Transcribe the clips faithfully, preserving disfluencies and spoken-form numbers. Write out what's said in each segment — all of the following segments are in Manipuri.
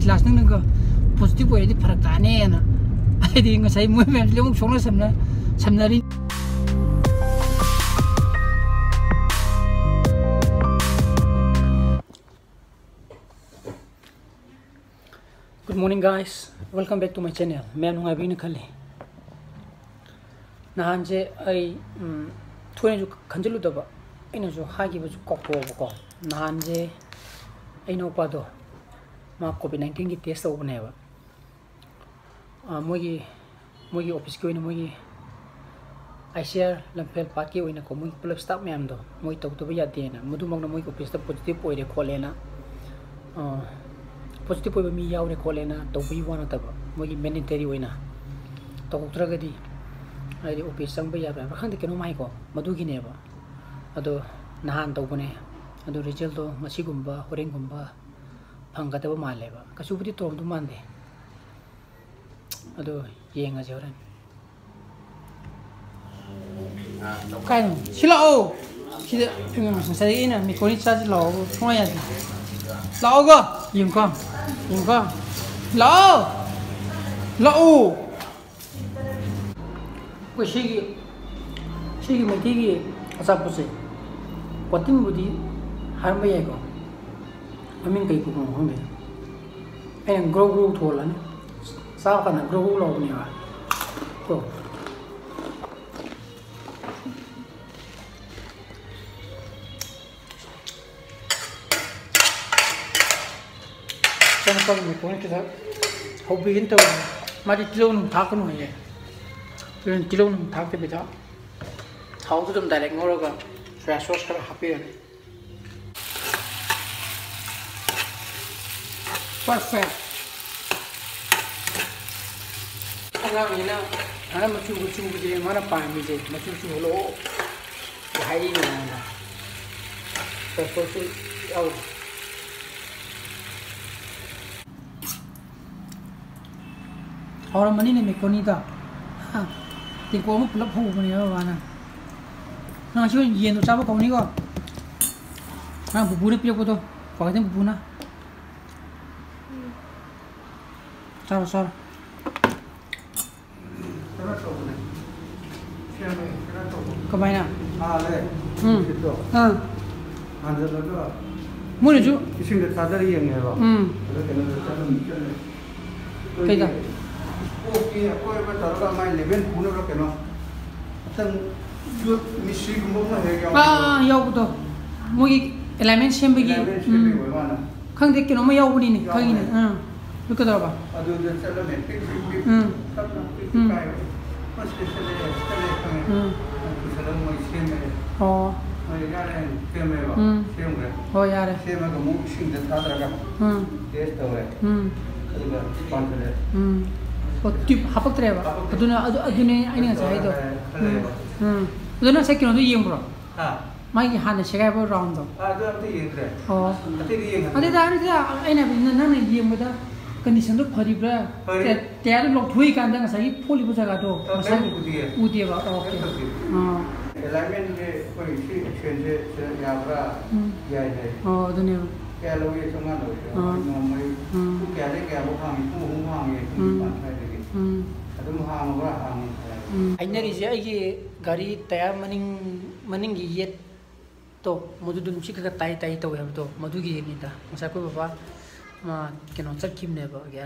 ꯂꯥꯁ ꯅꯪꯅꯒ ꯄꯣꯖꯤꯇꯤꯚ ꯑꯣꯏꯔꯗꯤ ꯐꯔꯛ ꯇꯥꯅꯦꯅ꯫ ꯍꯥꯏꯗꯤ ꯉꯁꯥꯏ ꯃꯣꯏ ꯃꯌꯥꯝꯁꯤ ꯂꯣꯏꯅꯃꯛ ꯁꯣꯛꯅ ꯁꯝꯅ ꯁꯝꯅꯔꯤ꯫ Good morning, guys. Welcome back to my channel. ꯃꯌꯥꯝ ꯅꯨꯡꯉꯥꯏꯕꯤꯅ ꯈꯜꯂꯤ꯫ ꯅꯍꯥꯟꯁꯦ ꯑꯩ, ꯎꯝ, ꯊꯣꯏꯅꯁꯨ ꯈꯟꯖꯤꯜꯂꯨꯗꯕ, ꯑꯩꯅꯁꯨ ꯍꯥꯏꯈꯤꯕꯁꯨ ꯀꯥꯎꯊꯣꯛꯑꯕꯀꯣ꯫ ꯅꯍꯥꯟꯁꯦ ꯑꯩ ꯏꯅꯥꯎꯄꯥꯗꯣ, ꯃꯥ ꯀꯣꯚꯤꯗ ꯅꯥꯏꯟꯇꯤꯟꯒꯤ ꯇꯦꯁ ꯇꯧꯕꯅꯦꯕ꯫ ꯑ, ꯃꯣꯏꯒꯤ, ꯃꯣꯏꯒꯤ ꯑꯣꯐꯤꯁꯀꯤ ꯑꯣꯏꯅ, ꯃꯣꯏꯒꯤ ꯑꯥꯏ ꯁꯤ ꯑꯥꯔ ꯂꯝꯐꯦꯜ ꯄꯥꯠꯀꯤ ꯑꯣꯏꯅꯀꯣ, ꯃꯣꯏꯒꯤ ꯄꯨꯂꯞ ꯁ꯭ꯇꯥꯐ ꯃꯌꯥꯝꯗꯣ ꯃꯣꯏ ꯇꯧꯗꯕ ꯌꯥꯗꯦꯅ, ꯃꯗꯨꯃꯛꯅ ꯃꯣꯏꯒꯤ ꯑꯣꯐꯤꯁꯇ ꯄꯣꯖꯤꯇꯤꯚ ꯑꯣꯏꯔꯦ ꯈꯣꯠꯂꯦꯅ, ꯑ, ꯄꯣꯖꯤꯇꯤꯚ ꯑꯣꯏꯕ ꯃꯤ ꯌꯥꯎꯔꯦ ꯈꯣꯠꯂꯦꯅ ꯇꯧꯕꯒꯤ ꯋꯥ ꯅꯠꯇꯕ, ꯃꯣꯏꯒꯤ ꯃꯦꯟꯗꯦꯇꯔꯤ ꯑꯣꯏꯅ ꯇꯧꯍꯧꯗ꯭ꯔꯒꯗꯤ ꯍꯥꯏꯗꯤ ꯑꯣꯐꯤꯁ ꯆꯪꯕ ꯌꯥꯕ ꯍꯥꯏꯕ꯭ꯔꯥ ꯈꯪꯗꯦ, ꯀꯩꯅꯣꯝ ꯍꯥꯏꯀꯣ, ꯃꯗꯨꯒꯤꯅꯦꯕ꯫ ꯑꯗꯣ ꯅꯍꯥꯟ ꯇꯧꯕꯅꯦ, ꯑꯗꯣ ꯔꯤꯖꯜꯗꯣ ꯉꯁꯤꯒꯨꯝꯕ ꯍꯣꯔꯦꯟꯒꯨꯝꯕ ꯐꯪꯒꯗꯕ ꯃꯥꯜꯂꯦꯕ꯫ ꯀꯩꯁꯨꯕꯨꯗꯤ ꯇꯧꯔꯝꯗꯧ ꯃꯥꯟꯗꯦ꯫ ꯑꯗꯣ ꯌꯦꯡꯉꯁꯦ ꯍꯣꯔꯦꯟ꯫ ꯀꯥꯏꯅꯣ? ꯁꯤ ꯂꯥꯛꯑꯣ꯫ ꯁꯤꯗ ꯉꯁꯥꯏꯗꯒꯤ ꯑꯩꯅ ꯃꯦꯀꯣꯅꯤ ꯆꯥꯁꯤ ꯂꯥꯛꯑꯣ ꯁꯨꯡꯌꯥ ꯌꯥꯗꯦ꯫ ꯂꯥꯛꯑꯣꯒꯣ꯫ ꯌꯦꯡꯉꯨꯀꯣ꯫ ꯌꯦꯡꯉꯨꯀꯣ꯫ ꯂꯥꯛꯑꯣ꯫ ꯂꯥꯛꯑꯣ꯫ ꯑꯩꯈꯣꯏ ꯁꯤꯒꯤ, ꯁꯤꯒꯤ ꯃꯩꯇꯩꯒꯤ ꯑꯆꯥꯄꯣꯠꯁꯦ ꯋꯥꯇꯤꯟꯕꯨꯗꯤ ꯍꯥꯏꯔꯝꯕ ꯌꯥꯏꯀꯣ, ꯃꯃꯤꯡ ꯀꯩ ꯀꯧꯕꯅꯣ ꯈꯪꯗꯦ꯫ ꯑꯩꯅ ꯒ꯭ꯔꯧ ꯒ꯭ꯔꯧ ꯊꯣꯜꯂꯅꯤ, ꯆꯥꯕ ꯀꯥꯟꯗ ꯒ꯭ꯔꯧ ꯒ꯭ꯔꯧ ꯂꯥꯎꯕꯅꯦꯕ꯫ ꯀꯣ꯫ ꯏꯆꯥꯅꯨꯄꯥꯒꯤ ꯃꯦꯀꯣꯅꯤ ꯈꯤꯇ ꯍꯧꯕꯤꯒꯦꯅ ꯇꯧꯕꯅꯦ꯫ ꯃꯥꯗꯤ ꯇꯤꯜꯍꯧ ꯅꯨꯡ ꯊꯥꯛꯀꯅꯨ ꯍꯥꯏꯌꯦ꯫ ꯑꯗꯨꯅ ꯇꯤꯜꯍꯧ ꯅꯨꯡ ꯊꯥꯛꯇꯕꯤꯗ ꯊꯥꯎꯗ ꯑꯗꯨꯝ ꯗꯥꯏꯔꯦꯛ ꯉꯧꯔꯒ ꯁꯣꯌꯥ ꯁꯣꯁ ꯈꯔ ꯍꯥꯞꯄꯤꯔꯅꯤ꯫ ꯄꯔꯐꯦꯛ꯫ ꯑꯉꯥꯡꯅꯤꯅ ꯃꯥꯅ ꯃꯆꯨ ꯃꯆꯨꯕꯨꯗꯤ ꯃꯥꯅ ꯄꯥꯝꯃꯤꯁꯦ, ꯃꯆꯨ ꯆꯨꯍꯜꯂꯛꯑꯣ ꯍꯥꯏꯔꯤꯅꯦ ꯑꯩꯉꯣꯟꯗ꯫ ꯄꯔꯐꯦꯛꯁꯨ ꯌꯥꯎꯔꯤ꯫ ꯍꯥꯎꯔꯝꯃꯅꯤꯅꯦ ꯃꯦꯀꯣꯅꯤꯗꯣ꯫ ꯍꯥ, ꯇꯦꯡꯀꯣꯠ ꯑꯃ ꯄꯨꯂꯞ ꯍꯧꯕꯅꯦꯕ ꯕꯕꯥꯅ꯫ ꯅꯪ ꯉꯁꯤ ꯑꯣꯏꯅ ꯌꯦꯟꯗꯣ ꯆꯥꯕ ꯀꯧꯅꯤꯀꯣ꯫ ꯅꯪ ꯄꯨꯄꯨꯅ ꯄꯤꯔꯛꯄꯗꯣ, ꯀ꯭ꯋꯥꯀꯩꯊꯦꯜ ꯄꯨꯄꯨꯅ꯫ ꯆꯥꯔꯣ, ꯆꯥꯔꯣ꯫ ꯀꯩꯅꯣ ꯇꯧꯕꯅꯦ꯫ ꯁꯦꯝꯃꯦ, ꯀꯩꯅꯣ ꯇꯧꯕ꯫ ꯀꯃꯥꯏꯅ? ꯍꯥꯜꯂꯦ꯫ ꯎꯝ꯫ ꯅꯨꯡꯁꯤꯠꯇꯣ꯫ ꯑꯥ꯫ ꯍꯥꯟꯖꯜꯂꯒ ꯃꯣꯏꯅꯁꯨ꯫ ꯏꯁꯤꯡꯗ ꯊꯥꯗꯔ ꯌꯦꯡꯉꯦꯕ꯫ ꯎꯝ꯫ ꯑꯗ ꯀꯩꯅꯣꯗ ꯆꯠꯂꯝ ꯆꯠꯂꯦ꯫ ꯀꯩꯗ? ꯀꯣꯛꯀꯤ ꯑꯀꯣꯏꯕ ꯇꯧꯔꯒ ꯃꯥꯏ ꯂꯦꯚꯦꯜ ꯄꯨꯅꯕ ꯀꯩꯅꯣ꯫ ꯑꯝꯇꯪ ꯌꯣꯠ ꯃꯤꯁꯇ꯭ꯔꯤꯒꯨꯝꯕ ꯑꯃ ꯍꯦꯛ ꯌꯥꯎꯕꯗꯣ꯫ ꯑꯥ, ꯑꯥ, ꯌꯥꯎꯕꯗꯣ꯫ ꯃꯣꯏꯒꯤ ꯑꯦꯂꯥꯏꯟꯃꯦꯟ ꯁꯦꯝꯕꯒꯤ꯫ ꯑꯦꯂꯥꯏꯟꯃꯦꯟ ꯁꯦꯝꯕꯒꯤ ꯎꯝ꯫ ꯑꯣꯏ ꯃꯥꯅ꯫ ꯈꯪꯗꯦ, ꯀꯩꯅꯣꯝꯃ ꯌꯥꯎꯕꯅꯤꯅꯦ꯫ ꯌꯥꯎꯕꯅꯦ꯫ ꯈꯪꯉꯤꯅꯦ꯫ ꯑꯥ꯫ ꯑꯗꯨ ꯀꯩꯗꯧꯔꯕ? ꯑꯗꯨꯗ ꯆꯠꯂꯝꯃꯦ꯫ ꯄꯤꯛ ꯄꯤꯛ ꯄꯤꯛ ꯎꯝ꯫ ꯇꯞꯅ ꯄꯤꯛ ꯎꯝ꯫ ꯄꯤꯛ ꯀꯥꯏꯕ꯫ ꯑꯁ, ꯁꯤ ꯆꯠꯂꯦ, ꯆꯠꯂꯦ ꯈꯪꯉꯦ꯫ ꯎꯝ꯫ ꯄꯨꯁꯜꯂꯒ ꯃꯣꯏ ꯁꯦꯝꯃꯦ꯫ ꯑꯣ꯫ ꯃꯣꯏ ꯌꯥꯔꯦ ꯁꯦꯝꯃꯦꯕ꯫ ꯎꯝ꯫ ꯁꯦꯝꯈ꯭ꯔꯦ꯫ ꯍꯣꯏ, ꯌꯥꯔꯦ꯫ ꯁꯦꯝꯃꯒ ꯑꯃꯨꯛ ꯏꯁꯤꯡꯗ ꯊꯥꯗꯔꯒ ꯎꯝ꯫ ꯇꯦꯁ ꯇꯧꯔꯦ꯫ ꯎꯝ꯫ ꯑꯗꯨꯒ ꯄꯥꯟꯁꯤꯜꯂꯦ꯫ ꯎꯝ꯫ ꯑꯣ, ꯇ꯭ꯌꯨꯕ ꯍꯥꯄꯛꯇ꯭ꯔꯦꯕ? ꯍꯥꯄꯛꯇ꯭ꯔꯦ꯫ ꯑꯗꯨꯅ, ꯑꯗꯨ, ꯑꯗꯨꯅꯦ ꯑꯩꯅ ꯉꯁꯥꯏ ꯍꯥꯏꯗꯣ꯫ ꯈꯜꯂꯦꯕ꯫ ꯎꯝ꯫ ꯑꯗꯨ ꯅꯪ ꯉꯁꯥꯏ ꯀꯩꯅꯣꯗꯣ ꯌꯦꯡꯕ꯭ꯔꯣ? ꯍꯥ? ꯃꯥꯒꯤ ꯍꯥꯟꯅ ꯁꯦꯒꯥꯏꯕ ꯔꯥꯎꯟꯗꯣ? ꯑꯥ, ꯑꯗꯨ ꯑꯝꯇ ꯌꯦꯡꯗ꯭ꯔꯦ꯫ ꯑꯣ꯫ ꯑꯇꯩꯗꯤ ꯌꯦꯡꯉꯦ꯫ ꯑꯗꯨ ꯇꯥꯔꯗꯤ ꯑꯩꯅ ꯍꯥꯏꯕꯗꯤ ꯅꯪꯅ ꯌꯦꯡꯕꯗ ꯀꯟꯗꯤꯁꯟꯗꯣ ꯐꯔꯤꯕ꯭ꯔꯥ? ꯐꯔꯤ꯫ ꯇ-, ꯇꯌꯥꯔꯗꯣ ꯂꯧꯊꯣꯛꯏꯀꯥꯟꯗ ꯉꯁꯥꯏꯒꯤ ꯐꯣꯠꯂꯤꯕ ꯖꯒꯥꯗꯣ ꯑ, ꯉꯁꯥꯏ ꯀꯩꯝ ꯎꯗꯤꯌꯦ꯫ ꯎꯗꯦꯕ? ꯑꯣꯀꯦ꯫ ꯀꯩꯝ ꯇꯧꯗꯦ꯫ ꯑꯥ꯫ ꯑꯦꯂꯥꯏꯟꯃꯦꯟꯁꯦ ꯑꯩꯈꯣꯏ ꯁꯤ ꯑꯦꯛꯁꯟꯁꯦ ꯁꯤꯗ ꯌꯥꯕ꯭ꯔꯥ? ꯎꯝ꯫ ꯌꯥꯏ ꯍꯥꯏ꯫ ꯑꯣ, ꯑꯗꯨꯅꯦꯕ꯫ ꯀꯌꯥ ꯂꯧꯏ? ꯆꯥꯝꯃꯉꯥ ꯂꯧꯏ꯫ ꯑꯥ꯫ ꯅꯣꯡꯃꯩ ꯎꯝ꯫ ꯄꯨꯡ ꯀꯌꯥꯗꯩ ꯀꯌꯥꯐꯥꯎ ꯍꯥꯡꯉꯤ? ꯄꯨꯡ ꯑꯍꯨꯝ ꯍꯥꯡꯉꯤ꯫ ꯄꯨꯡ ꯎꯝ꯫ ꯅꯤꯄꯥꯟ ꯁ꯭ꯋꯥꯏꯗꯒꯤ꯫ ꯎꯝ꯫ ꯑꯗꯨꯝ ꯍꯥꯡꯉꯕ꯭ꯔꯥ? ꯍꯥꯡꯉꯤ ꯍꯥꯏ꯫ ꯎꯝ꯫ ꯍꯥꯏꯅꯔꯤꯁꯦ ꯑꯩꯒꯤ ꯒꯥꯔꯤ ꯇꯌꯥꯔ ꯃꯅꯤꯡ, ꯃꯅꯤꯡꯒꯤ ꯌꯦꯠꯇꯣ, ꯃꯗꯨꯗ ꯅꯨꯡꯁꯤꯠ ꯈꯔ ꯈꯔ ꯇꯥꯏ ꯇꯥꯏ ꯇꯧꯋꯦ ꯍꯥꯏꯕꯗꯣ, ꯃꯗꯨꯒꯤꯅꯤꯗ꯫ ꯉꯁꯥꯏ ꯑꯩꯈꯣꯏ ꯕꯕꯥ, ꯃꯥ ꯀꯩꯅꯣ ꯆꯠꯈꯤꯕꯅꯦꯕ,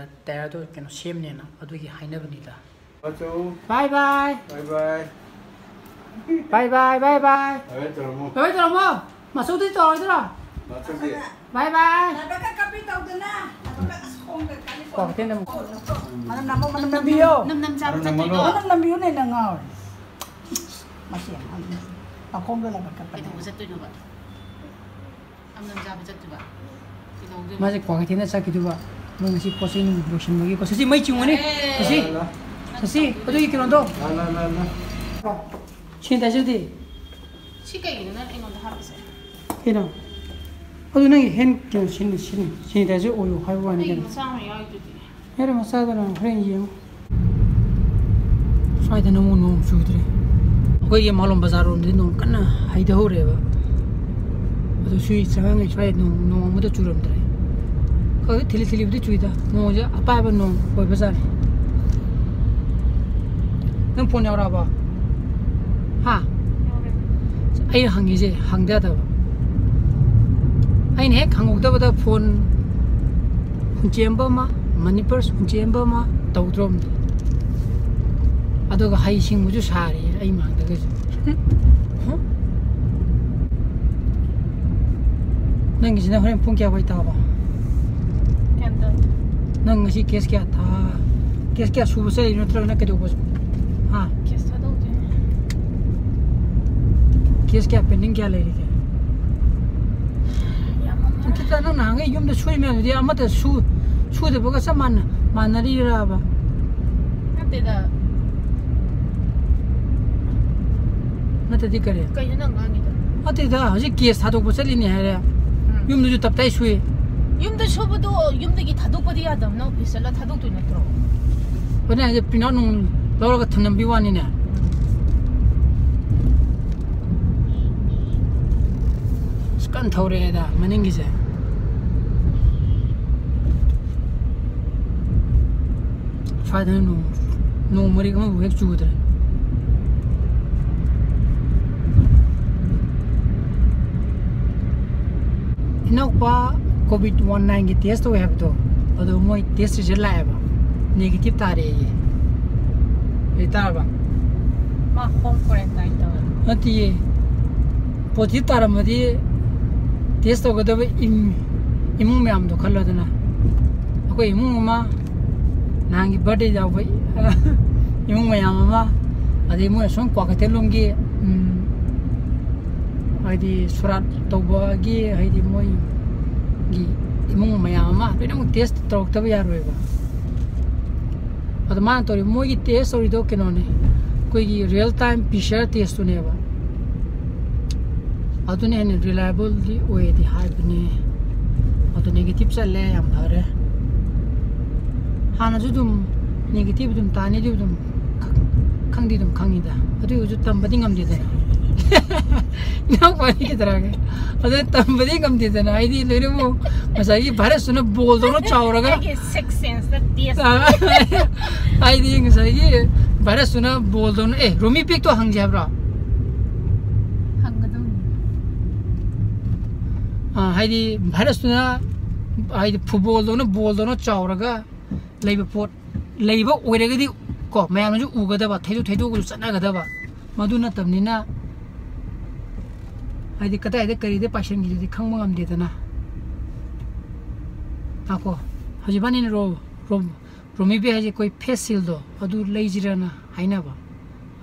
ꯇꯌꯥꯔꯗꯣ ꯀꯩꯅꯣ ꯁꯦꯝꯅꯦꯅ, ꯑꯗꯨꯒꯤ ꯍꯥꯏꯅꯕꯅꯤꯗ꯫ ꯕꯥꯆꯧ꯫ ꯕꯥꯏ ꯕꯥꯏ꯫ ꯕꯥꯏ ꯕꯥꯏ꯫ ꯕꯥꯏ ꯕꯥꯏ, ꯕꯥꯏ ꯕꯥꯏ꯫ ꯕꯥꯏ ꯕꯥꯏ ꯇꯧꯔꯝꯃꯣ꯫ ꯕꯥꯏ ꯕꯥꯏ ꯇꯧꯔꯝꯃꯣ꯫ ꯃꯆꯧꯗꯤ ꯇꯧꯔꯣꯏꯗ꯭ꯔꯣ? ꯃꯆꯧꯗꯤ꯫ ꯕꯥꯏ ꯕꯥꯏ꯫ ꯂꯥꯏꯕꯛꯀ ꯀꯞꯄꯤ ꯇꯧꯗꯅ꯫ ꯂꯥꯏꯕꯛꯀ ꯑꯁ ꯈꯣꯡꯒ ꯀꯜꯂꯤ꯫ ꯀ꯭ꯋꯥꯀꯩꯊꯦꯜꯗ ꯑꯃꯨꯛ꯫ ꯃꯅꯝ ꯅꯝꯃꯣ, ꯃꯅꯝ ꯅꯝꯕꯤꯌꯣ꯫ ꯅꯝ ꯅꯝ ꯆꯥꯕ ꯃꯅꯝ ꯆꯠꯇꯣꯏꯗꯣ꯫ ꯅꯝꯃꯣ꯫ ꯃꯅꯝ ꯅꯝꯕꯤꯌꯨꯅꯦ ꯅꯪ ꯉꯥꯎꯔꯦ꯫ ꯃꯁꯤ ꯌꯥꯝ ꯉꯥꯡꯉꯤ꯫ ꯃꯈꯣꯡꯗ ꯂꯥꯏꯕꯛ ꯀꯞꯄꯅꯦ꯫ ꯀꯩꯗꯧꯕ ꯆꯠꯇꯣꯏꯅꯣꯕ? ꯅꯝ ꯅꯝ ꯆꯥꯕ ꯆꯠꯇꯣꯏꯕ? ꯀꯩꯗꯧꯗꯣꯏꯕ? ꯃꯥꯁꯦ ꯀ꯭ꯋꯥꯀꯩꯊꯦꯜꯗ ꯆꯠꯈꯤꯗꯣꯏꯕ꯫ ꯃꯣꯏ ꯉꯁꯤ ꯄꯣꯠ ꯆꯩ ꯅꯨꯡ ꯂꯣꯏꯁꯤꯟꯕꯒꯤꯀꯣ꯫ ꯁꯤꯁꯤ ꯃꯩ ꯆꯤꯡꯉꯨꯅꯤ꯫ ꯁꯤꯁꯤ꯫ ꯁꯤꯁꯤ꯫ ꯑꯗꯨꯒꯤ ꯀꯩꯅꯣꯗꯣ꯫ ꯂꯥ, ꯂꯥ, ꯂꯥ, ꯂꯥ꯫ ꯁꯦꯅꯤꯇꯥꯏꯖꯔꯗꯤ? ꯁꯤ ꯀꯩꯒꯤꯅꯣ ꯅꯪ ꯑꯩꯉꯣꯟꯗ ꯍꯥꯞꯄꯤꯁꯦ? ꯀꯩꯅꯣ? ꯑꯗꯨ ꯅꯪꯒꯤ ꯍꯦꯟ ꯀꯩꯅꯣ ꯁꯤꯖꯤꯟꯅ-, ꯁꯤꯖꯤꯟꯅ-, ꯁꯦꯅꯤꯇꯥꯏꯖꯔ ꯑꯣꯏꯌꯣ ꯍꯥꯏꯕ ꯋꯥꯅꯤ ꯑꯩꯒꯤ ꯀꯩꯅꯣ꯫ ꯃꯆꯥ ꯑꯃ ꯌꯥꯎꯔꯤꯗꯨꯗꯤ꯫ ꯌꯥꯔꯦ, ꯃꯆꯥꯗꯨꯅ ꯍꯣꯔꯦꯟ ꯌꯦꯡꯉꯨ꯫ ꯁ꯭ꯋꯥꯏꯗꯅ ꯑꯃꯨꯛ ꯅꯣꯡ ꯆꯨꯗ꯭ꯔꯦ꯫ ꯑꯩꯈꯣꯏꯒꯤ ꯃꯥꯂꯣꯝ ꯕꯖꯥꯔ ꯔꯣꯝꯗꯗꯤ ꯅꯣꯡ ꯀꯟꯅ ꯍꯩꯊꯍꯧꯔꯦꯕ꯫ ꯑꯗꯨ ꯁꯤ ꯆꯉꯥꯡꯒꯩ ꯁ꯭ꯋꯥꯏꯗ ꯅꯣꯡ, ꯅꯣꯡ ꯑꯃꯇ ꯆꯨꯔꯝꯗ꯭ꯔꯦ꯫ ꯍꯧꯖꯤꯛ ꯊꯤꯂꯤ ꯊꯤꯂꯤꯕꯨꯗꯤ ꯆꯨꯏꯗ, ꯅꯣꯡꯁꯦ ꯑꯄꯥꯏꯕ ꯅꯣꯡ ꯑꯣꯏꯕꯖꯥꯠꯅꯤ꯫ ꯅꯪ ꯐꯣꯟ ꯌꯥꯎꯔꯛꯑꯕꯣ? ꯍꯥ? ꯑꯩ ꯍꯪꯉꯤꯁꯦ ꯍꯪꯗ ꯌꯥꯗꯕ꯫ ꯑꯩꯅ ꯍꯦꯛ ꯍꯪꯍꯧꯗꯕꯗ ꯐꯣꯟ ꯍꯨꯟꯆꯦꯟꯕ ꯑꯃ, ꯃꯅꯤ ꯄꯔꯁ ꯍꯨꯟꯆꯦꯟꯕ ꯑꯃ ꯇꯧꯗ꯭ꯔꯣꯝꯅꯤ꯫ ꯑꯗꯨꯒ ꯍꯩ ꯁꯤꯡꯕꯁꯨ ꯁꯥꯔꯤ ꯑꯩ ꯃꯥꯡꯗꯒꯁꯨ꯫ ꯅꯪꯒꯤꯁꯤꯅ ꯍꯣꯔꯦꯟ ꯄꯨꯡ ꯀꯌꯥ ꯋꯥꯏ ꯇꯥꯕ? ꯅꯪ ꯉꯁꯤ ꯀꯦꯁ ꯀꯌꯥ ꯊꯥ, ꯀꯦꯁ ꯀꯌꯥ ꯁꯨꯕ ꯆꯠꯂꯤꯅꯣ, ꯅꯠꯇ꯭ꯔꯒꯅ ꯀꯩꯗꯧꯕ? ꯍꯥ? ꯀꯦꯁ ꯊꯥꯗꯧꯗꯣꯏꯅꯦ꯫ ꯀꯦꯁ ꯀꯌꯥ ꯄꯦꯟꯗꯤꯡ ꯀꯌꯥ ꯂꯩꯔꯤꯒꯦ? ꯌꯥꯝꯃꯝꯃꯔꯣꯏ꯫ ꯑꯪꯀꯤꯇꯥ, ꯅꯪ ꯅꯍꯥꯟꯒꯩ ꯌꯨꯝꯗ ꯁꯨꯔꯤ ꯃꯌꯥꯝꯗꯨꯗꯤ ꯑꯃꯠꯇ ꯁꯨ-, ꯁꯨꯗꯕꯒ ꯆꯞ ꯃꯥꯟꯅ-, ꯃꯥꯟꯅꯔꯤꯔꯕ? ꯅꯠꯇꯦꯗ꯫ ꯅꯠꯇ꯭ꯔꯗꯤ ꯀꯔꯤ? ꯀꯩꯅꯣ ꯅꯪ ꯉꯥꯡꯉꯤꯗꯣ? ꯅꯠꯇꯦꯗ, ꯍꯧꯖꯤꯛ ꯀꯦꯁ ꯊꯥꯗꯣꯛꯄ ꯆꯠꯂꯤꯅꯦ ꯍꯥꯏꯔꯦ꯫ ꯎꯝ꯫ ꯌꯨꯝꯗꯁꯨ ꯇꯞꯇꯥꯏ ꯁꯨꯏ꯫ ꯌꯨꯝꯗ ꯁꯨꯕꯗꯣ ꯌꯨꯝꯗꯒꯤ ꯊꯥꯗꯣꯛꯄꯗꯤ ꯌꯥꯗꯕꯅ ꯑꯣꯐꯤꯁ ꯆꯠꯂ ꯊꯥꯗꯣꯛꯇꯣꯏ ꯅꯠꯇ꯭ꯔꯣ? ꯍꯣꯏꯅꯦ, ꯍꯧꯖꯤꯛ print out ꯅꯨꯡ ꯂꯧꯔꯒ ꯊꯝꯂꯝꯕꯤ ꯋꯥꯅꯤꯅꯦ꯫ ꯑꯁ, ꯀꯟꯅ ꯊꯧꯔꯛꯑꯦꯗ ꯃꯅꯤꯡꯒꯤꯁꯦ꯫ ꯁ꯭ꯋꯥꯏꯗꯅ ꯅꯣꯡ, ꯅꯣꯡ ꯃꯔꯤꯛ ꯑꯃꯕꯨ ꯍꯦꯛ ꯆꯨꯗ꯭ꯔꯦ꯫ ꯏꯅꯥꯎꯄꯥ COVID nineteen ꯒꯤ test ꯇꯧꯋꯦ ꯍꯥꯏꯕꯗꯣ, ꯑꯗꯣ ꯃꯣꯏ test result ꯂꯥꯛꯑꯦꯕ, negative ꯇꯥꯔꯦꯌꯦ꯫ ꯀꯩ ꯇꯥꯔꯕ? ꯃꯥ home quarantine ꯇꯧꯋꯦ꯫ ꯅꯠꯇꯤꯌꯦ, positive ꯇꯥꯔꯝꯃꯗꯤ test ꯇꯧꯒꯗꯕ ꯏꯝ-, ꯏꯃꯨꯡ ꯃꯌꯥꯝꯗꯣ ꯈꯜꯂꯣꯗꯅ꯫ ꯑꯩꯈꯣꯏ ꯏꯃꯨꯡ ꯑꯃ, ꯅꯍꯥꯟꯒꯤ birthday ꯌꯥꯎꯕ ꯏꯃꯨꯡ ꯃꯌꯥꯝ ꯑꯃ, ꯑꯗꯩ ꯃꯣꯏ ꯑꯁꯣꯝ ꯀ꯭ꯋꯥꯀꯩꯊꯦꯜ ꯂꯣꯝꯒꯤ, ꯎꯝ, ꯍꯥꯏꯗꯤ ꯁꯣꯔꯥꯠ ꯇꯧꯕꯒꯤ, ꯍꯥꯏꯗꯤ ꯃꯣꯏꯒꯤ ꯏꯃꯨꯡ ꯃꯌꯥꯝ ꯑꯃ ꯂꯣꯏꯅꯃꯛ test ꯇꯧꯔꯛꯇꯕ ꯌꯥꯔꯣꯏꯕ꯫ ꯑꯗꯣ ꯃꯥꯅ ꯇꯧꯔꯤ, ꯃꯣꯏꯒꯤ test ꯇꯧꯔꯤꯗꯣ ꯀꯩꯅꯣꯅꯦ, ꯑꯩꯈꯣꯏꯒꯤ real time P C R test ꯇꯨꯅꯦꯕ꯫ ꯑꯗꯨꯅ ꯍꯦꯟꯅ reliable ꯗꯤ ꯑꯣꯏꯗꯤ ꯍꯥꯏꯕꯅꯦ꯫ ꯑꯗꯨ negative ꯆꯠꯂꯦ, ꯌꯥꯝ ꯐꯔꯦ꯫ ꯍꯥꯟꯅꯁꯨ ꯑꯗꯨꯝ negative ꯑꯗꯨꯝ ꯇꯥꯅꯤꯗꯤ ꯑꯗꯨꯝ ꯈꯪꯗꯤ ꯑꯗꯨꯝ ꯈꯪꯉꯤꯗ, ꯑꯗꯨ ꯑꯣꯏꯔꯁꯨ ꯇꯝꯕꯗꯤ ꯉꯝꯗꯦꯗꯅ꯫ ꯏꯅꯥꯎꯄꯥꯗꯤ ꯀꯩꯗꯧꯔꯒꯦ? ꯑꯗꯨ ꯇꯝꯕꯗꯤ ꯉꯝꯗꯦꯗꯅ, ꯍꯥꯏꯗꯤ ꯂꯣꯏꯅꯃꯛ ꯉꯁꯥꯏꯒꯤ ꯚꯥꯏꯔꯁꯇꯨꯅ ꯕꯣꯜꯗꯧꯅ ꯆꯥꯎꯔꯒ, ꯑꯩꯒꯤ ꯁꯤꯛꯁ ꯁꯦꯟꯁꯇ ꯇꯦꯁ꯫ ꯍꯥꯏꯗꯤ ꯉꯁꯥꯏꯒꯤ ꯚꯥꯏꯔꯁꯇꯨꯅ ꯕꯣꯜꯗꯧꯅ, ꯑꯦ, ꯔꯣꯃꯤ ꯕꯦꯒꯇꯣ ꯍꯪꯁꯦ ꯍꯥꯏꯕ꯭ꯔꯣ? ꯍꯪꯒꯗꯧꯅꯤ꯫ ꯑꯥ, ꯍꯥꯏꯗꯤ ꯚꯥꯏꯔꯁꯇꯨꯅ, ꯍꯥꯏꯗꯤ ꯐꯨꯠꯕꯣꯜꯗꯧꯅ, ꯕꯣꯜꯗꯧꯅ ꯆꯥꯎꯔꯒ ꯂꯩꯕ ꯄꯣꯠ, ꯂꯩꯕ ꯑꯣꯏꯔꯒꯗꯤ ꯀꯣ, ꯃꯌꯥꯝꯅꯁꯨ ꯎꯒꯗꯕ, ꯊꯩꯗꯣꯛ ꯊꯩꯗꯣꯛꯑꯒꯁꯨ ꯆꯠꯅꯒꯗꯕ꯫ ꯃꯗꯨ ꯅꯠꯇꯕꯅꯤꯅ, ꯍꯥꯏꯗꯤ ꯀꯗꯥꯏꯗ ꯀꯔꯤꯗ ꯄꯥꯏꯁꯟꯈꯤꯗꯨꯗꯤ ꯈꯪꯕ ꯉꯝꯗꯦꯗꯅ꯫ ꯉꯥꯏꯈꯣ, ꯍꯧꯖꯤꯛ ꯏꯕꯥꯅꯤꯅ ꯔꯣ-, ꯔꯣ-, ꯔꯣꯃꯤ ꯕꯦꯒ ꯍꯥꯏꯁꯦ ꯑꯩꯈꯣꯏ ꯐꯦꯁ ꯁꯤꯜꯗꯣ ꯑꯗꯨ ꯂꯩꯁꯤꯔꯅ ꯍꯥꯏꯅꯕ꯫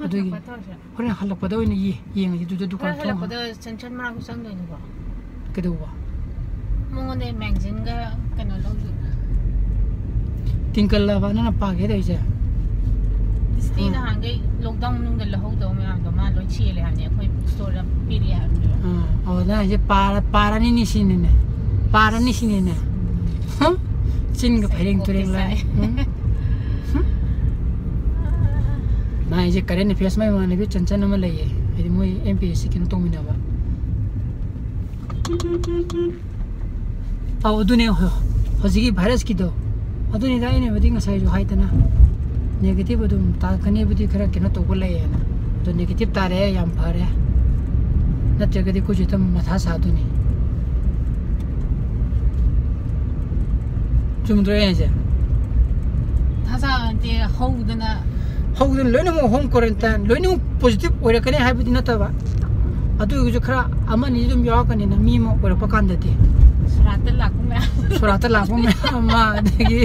ꯑꯗꯨꯒꯤ ꯍꯜꯂꯛꯄ ꯇꯧꯔꯁꯦ꯫ ꯍꯣꯔꯦꯟ ꯍꯜꯂꯛꯄꯗ ꯑꯣꯏꯅ ꯌꯦ-, ꯌꯦꯡꯉꯁꯤ ꯑꯗꯨꯗ ꯗꯨꯀꯥꯟ ꯍꯣꯔꯦꯟ ꯊꯣꯡ ꯍꯜꯂꯛꯄꯗ ꯆꯟꯆꯟ ꯃꯅꯥꯛꯇ ꯆꯪꯗꯣꯏꯅꯤꯀꯣ꯫ ꯀꯩꯗꯧꯕ? ꯃꯉꯣꯟꯗ ꯃꯦꯒꯥꯖꯤꯟꯒ ꯀꯩꯅꯣ ꯂꯧꯗꯣꯏꯅꯦ꯫ ꯇꯤꯡꯀꯜꯂꯕ ꯅꯪꯅ ꯄꯥꯒꯦ ꯇꯧꯔꯤꯁꯦ? ꯗꯤꯁꯅꯤ ꯎꯝ꯫ ꯅꯍꯥꯟꯈꯩ ꯂꯣꯛꯗꯥꯎꯟ ꯃꯅꯨꯡꯗ ꯂꯧꯍꯧꯗꯕ ꯃꯌꯥꯝꯗꯣ ꯃꯥ ꯂꯣꯏ ꯆꯦꯜꯂꯦ ꯍꯥꯏꯕꯅꯦ, ꯑꯩꯈꯣꯏ ꯕꯨꯛ ꯁ꯭ꯇꯣꯔꯗ ꯄꯤꯔꯛꯑꯦ ꯍꯥꯏꯕꯅꯦꯕ꯫ ꯑꯥ, ꯑꯣ, ꯅꯪ ꯍꯥꯏꯁꯦ ꯄꯥꯔ-, ꯄꯥꯔꯅꯤꯅꯦ ꯁꯤꯅꯤꯅꯦ꯫ ꯄꯥꯔꯅꯤ ꯁꯤꯅꯤꯅꯦ꯫ ꯍꯝ? ꯆꯤꯟꯒ ꯐꯩꯔꯦꯡ ꯇꯨꯔꯦꯡ ꯂꯥꯏ꯫ ꯁꯥꯏꯀꯣꯛꯀ ꯆꯥꯏ꯫ ꯎꯝ? ꯍꯝ? ꯃꯥ ꯍꯥꯏꯁꯦ ꯀꯔꯦꯟ ꯑꯦꯐꯤꯌꯔꯁ ꯃꯥꯏ ꯃꯃꯥꯟꯅꯕꯤ ꯆꯟꯆꯟ ꯑꯃ ꯂꯩꯌꯦ, ꯍꯥꯏꯗꯤ ꯃꯣꯏ ꯑꯦꯝ ꯄꯤ ꯑꯦꯁ ꯁꯤ ꯀꯩꯅꯣ ꯇꯧꯃꯤꯟꯅꯕ꯫ ꯑꯧ, ꯑꯗꯨꯅꯦ ꯍꯧ-, ꯍꯧꯖꯤꯛꯀꯤ ꯚꯥꯏꯔꯁꯀꯤꯗꯣ꯫ ꯑꯗꯨꯅꯤꯗ ꯑꯩꯅꯕꯨꯗꯤ ꯉꯁꯥꯏꯁꯨ ꯍꯥꯏꯗꯅ, ꯅꯦꯒꯦꯇꯤꯚ ꯑꯗꯨꯝ ꯇꯥꯔꯛꯀꯅꯤꯕꯨꯗꯤ ꯈꯔ ꯀꯩꯅꯣ ꯇꯧꯕ ꯂꯩꯌꯦꯅ꯫ ꯑꯗꯣ ꯅꯦꯒꯦꯇꯤꯚ ꯇꯥꯔꯦ, ꯌꯥꯝ ꯐꯔꯦ꯫ ꯅꯠꯇ꯭ꯔꯒꯗꯤ ꯑꯩꯈꯣꯏꯁꯨ ꯍꯦꯛꯇ ꯃꯊꯥ ꯁꯥꯗꯣꯏꯅꯤ꯫ ꯆꯨꯝꯗ꯭ꯔꯣ ꯑꯩ ꯍꯥꯏꯁꯦ? ꯊꯥꯖ ꯅꯠꯇꯦ, ꯍꯧꯗꯅ꯫ ꯍꯧꯗꯅ ꯂꯣꯏꯅꯃꯛ ꯍꯣꯝ ꯀ꯭ꯋꯥꯔꯦꯟꯇꯥꯏꯟ, ꯂꯣꯏꯅꯃꯛ ꯄꯣꯖꯤꯇꯤꯚ ꯑꯣꯏꯔꯛꯀꯅꯤ ꯍꯥꯏꯕꯗꯤ ꯅꯠꯇꯕ, ꯑꯗꯨ ꯑꯣꯏꯔꯁꯨ ꯈꯔ ꯑꯃꯅꯤ ꯑꯗꯨꯝ ꯌꯥꯎꯔꯛꯀꯅꯤꯅ, ꯃꯤ ꯑꯃ ꯑꯣꯏꯔꯛꯄ ꯀꯥꯟꯗꯗꯤ꯫ ꯁꯣꯔꯥꯠꯇ ꯂꯥꯛꯄ ꯃꯌꯥꯝ꯫ ꯁꯣꯔꯥꯠꯇ ꯂꯥꯛꯄ ꯃꯌꯥꯝ ꯑꯃ, ꯑꯗꯒꯤ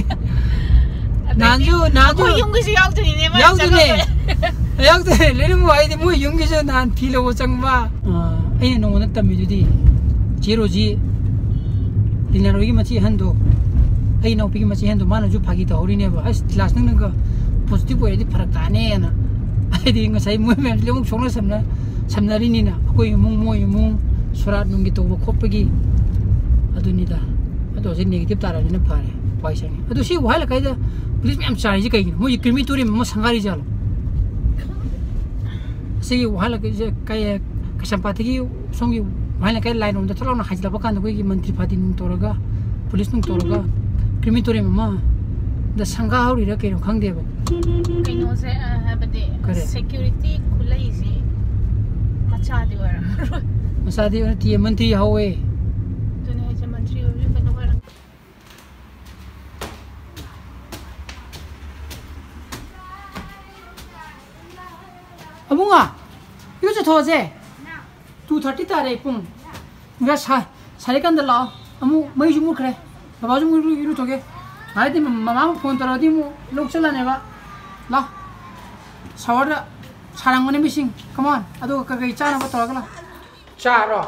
ꯑꯗꯩꯗꯤ ꯅꯍꯥꯟꯁꯨ, ꯅꯍꯥꯟꯁꯨ ꯑꯩꯈꯣꯏ ꯌꯨꯝꯒꯤꯁꯨ ꯌꯥꯎꯗꯣꯏꯅꯤꯅꯦ, ꯃꯥ ꯌꯥꯎꯗꯣꯏꯅꯦ꯫ ꯆꯪꯉꯛꯄꯗ꯫ ꯌꯥꯎꯗꯣꯏꯅꯦ, ꯂꯣꯏꯅꯃꯛ ꯍꯥꯏꯗꯤ ꯃꯣꯏ ꯌꯨꯝꯒꯤꯁꯨ ꯅꯍꯥꯟ ꯐꯤ ꯂꯧꯕ ꯆꯪꯕ꯫ ꯑ, ꯑꯩꯅ ꯅꯉꯣꯟꯗ ꯇꯝꯃꯤꯗꯨꯗꯤ, ꯆꯦ ꯔꯣꯖꯤ, ꯂꯤꯅꯥꯔꯣꯏꯒꯤ ꯃꯆꯦ ꯑꯍꯟꯗꯣ, ꯑꯩ ꯏꯅꯥꯎꯄꯤꯒꯤ ꯃꯆꯦ ꯑꯍꯟꯗꯣ, ꯃꯥꯅꯁꯨ ꯐꯥꯒꯤ ꯇꯧꯍꯧꯔꯤꯅꯦꯕ, "ꯑꯁ, ꯀ꯭ꯂꯥꯁ ꯅꯪꯅꯒ ꯄꯣꯖꯤꯇꯤꯚ ꯑꯣꯏꯔꯗꯤ ꯐꯔꯛ ꯇꯥꯅꯦꯅ"꯫ ꯍꯥꯏꯗꯤ ꯉꯁꯥꯏ ꯃꯣꯏ ꯃꯌꯥꯝꯁꯤ ꯂꯣꯏꯅꯃꯛ ꯁꯣꯛꯅ ꯁꯝꯅ-, ꯁꯝꯅꯔꯤꯅꯤꯅ, ꯑꯩꯈꯣꯏ ꯏꯃꯨꯡ, ꯃꯣꯏ ꯏꯃꯨꯡ, ꯁꯣꯔꯥꯠ ꯅꯨꯡꯒꯤ ꯇꯧꯕ ꯈꯣꯠꯄꯒꯤ, ꯑꯗꯨꯅꯤꯗ꯫ ꯑꯗꯣ ꯍꯧꯖꯤꯛ ꯅꯦꯒꯦꯇꯤꯚ ꯇꯥꯔꯕꯅꯤꯅ ꯐꯔꯦ, ꯋꯥꯏ ꯁꯪꯉꯦ꯫ ꯑꯗꯣ ꯁꯤ ꯋꯥꯍꯜꯂꯛꯀꯥꯏꯗ ꯄꯨꯂꯤꯁ ꯃꯌꯥꯝ ꯆꯥꯔꯤꯁꯦ ꯀꯩꯒꯤꯅꯣ? ꯃꯣꯏꯒꯤ ꯀ꯭ꯔꯤꯃꯤꯇꯣꯔꯤꯌꯝ ꯑꯃ ꯁꯪꯒꯥꯔꯤꯖꯥꯠꯂꯣ? ꯁꯤꯒꯤ ꯋꯥꯍꯜꯂꯛꯀꯤꯁꯦ ꯀꯩ, ꯀꯩꯁꯥꯝꯄꯥꯠꯇꯒꯤ ꯁꯣꯝꯒꯤ ꯃꯍꯥꯏ ꯂꯩꯀꯥꯏ ꯂꯥꯏꯟ ꯔꯣꯝꯗ ꯊꯣꯛ ꯂꯥꯎꯅ ꯍꯥꯏꯖꯤꯜꯂꯛꯄ ꯀꯥꯟꯗ ꯑꯩꯈꯣꯏꯒꯤ ꯃꯟꯇ꯭ꯔꯤ ꯐꯥꯇꯤ ꯅꯨꯡ ꯇꯧꯔꯒ, ꯄꯨꯂꯤꯁ ꯅꯨꯡ ꯇꯧꯔꯒ, ꯀ꯭ꯔꯤꯃꯤꯇꯣꯔꯤꯌꯝ ꯑꯃ ꯗ ꯁꯪꯒꯥ ꯍꯧꯔꯤꯔꯥ ꯀꯩꯅꯣ ꯈꯪꯗꯦꯕ꯫ ꯀꯩꯅꯣꯁꯦ, ꯑ, ꯍꯥꯏꯕꯗꯤ ꯀꯔꯤ? ꯁꯦꯀ꯭ꯌꯨꯔꯤꯇꯤ ꯈꯨꯂꯩꯁꯤ ꯃꯆꯥꯗꯤ ꯑꯣꯏꯔꯝꯃꯔꯣꯏ꯫ ꯃꯆꯥꯗꯤ ꯑꯣꯏꯅ ꯇꯤ ꯑꯦꯝ ꯃꯟꯇ꯭ꯔꯤ ꯍꯧꯋꯦ꯫ ꯑꯗꯨꯅꯦ ꯍꯥꯏꯁꯦ, ꯃꯟꯇ꯭ꯔꯤ ꯑꯣꯏꯕꯁꯨ ꯀꯩꯅꯣ ꯑꯣꯏꯔꯝ- ꯑꯕꯨꯡꯉꯣ, ꯏꯔꯨ ꯆꯠꯊꯣꯛꯑꯁꯦ꯫ ꯇꯨ ꯊꯥꯔꯇꯤ ꯇꯥꯔꯦ ꯄꯨꯡ꯫ ꯉ ꯁꯥ-, ꯁꯥꯔꯤꯀꯥꯟꯗ ꯂꯥꯛꯑꯣ꯫ ꯑꯃꯨꯛ ꯃꯩꯁꯨ ꯃꯨꯠꯈ꯭ꯔꯦ꯫ ꯕꯕꯥꯁꯨ ꯑꯃꯨꯛ ꯏꯔꯨ-, ꯏꯔꯨꯊꯣꯛꯀꯦ꯫ ꯍꯥꯏꯗꯤ ꯃꯃꯥ ꯑꯃꯨꯛ ꯐꯣꯟ ꯇꯧꯔꯛꯑꯗꯤ ꯑꯃꯨꯛ ꯂꯧ ꯆꯠꯂꯅꯦꯕ꯫ ꯂꯥꯛꯑꯣ꯫ ꯁꯥꯋꯔꯗ ꯁꯥꯔꯝꯒꯅꯤ ꯃꯤꯁꯤꯡ꯫ Come on꯫ ꯑꯗꯨꯒ ꯀꯩꯀꯩ ꯆꯥꯅꯕ ꯇꯧꯔꯒ ꯂꯥꯛꯑꯣ꯫ ꯆꯥꯔꯣ?